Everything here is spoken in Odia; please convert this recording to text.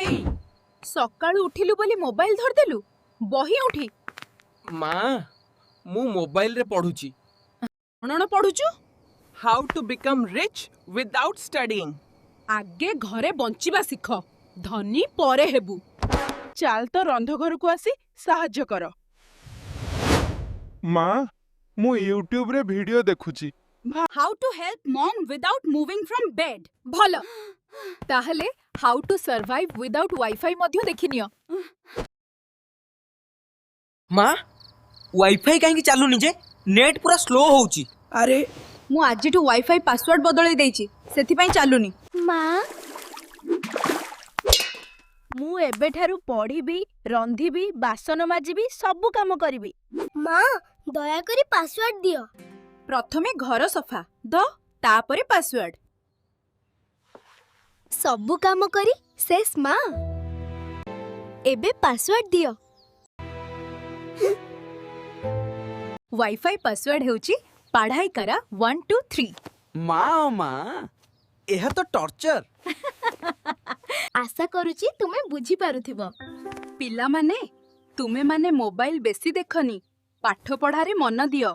ଭାଇ। ସକାଳୁ ଉଠିଲୁ ବୋଲି ମୋବାଇଲ ଧରିଦେଲୁ? ବହି ଉଠି। ମା, ମୁଁ ମୋବାଇଲରେ ପଢୁଛି। କଣ ପଢୁଛୁ? How to become rich without studying. ଆଗେ ଘରେ ବଞ୍ଚିବା ଶିଖ, ଧନୀ ପରେ ହେବୁ। ଚାଲ ତ, ରନ୍ଧଘରକୁ ଆସି ସାହାଯ୍ୟ କର। ମା, ମୁଁ ୟୁଟ୍ୟୁବରେ ଭିଡିଓ ଦେଖୁଛି। How to help mom without moving from bed. ଭଲ, ତାହେଲେ how to survive without WiFi ମଧ୍ୟ ଦେଖିନିଅ। ମା, ୱାଇଫାଇ କାହିଁକି ଚାଲୁନି ଯେ? ନେଟ୍ ପୁରା ସ୍ଲୋ ହଉଛି। ଆରେ! ମୁଁ ଆଜିଠୁ ୱାଇଫାଇ ପାସୱାର୍ଡ ବଦଳେଇ ଦେଇଛି, ସେଥିପାଇଁ ଚାଲୁନି। ମା। ମୁଁ ଏବେଠାରୁ ପଢ଼ିବି, ରନ୍ଧିବି, ବାସନ ମାଜିବି, ସବୁ କାମ କରିବି। ମା, ଦୟାକରି ପାସୱାର୍ଡ ଦିଅ। ପ୍ରଥମେ ଘର ସଫା ଦ, ତାପରେ ପାସୱାର୍ଡ। ସବୁ କାମ କରି ଶେଷ ମା, ଏବେ ପାସୱାର୍ଡ ଦିଅ। ୱାଇଫାଇ ପାସୱାର୍ଡ ହେଉଛି ପାଢାଇ କରା 1 2 3। ମା ଓ ମା, ଏହା ତ ଟର୍ଚର। ଆଶା କରୁଛି ତୁମେ ବୁଝିପାରୁଥିବ। ପିଲାମାନେ, ତୁମେମାନେ ମୋବାଇଲ ବେଶୀ ଦେଖନି, ପାଠ ପଢ଼ାରେ ମନ ଦିଅ।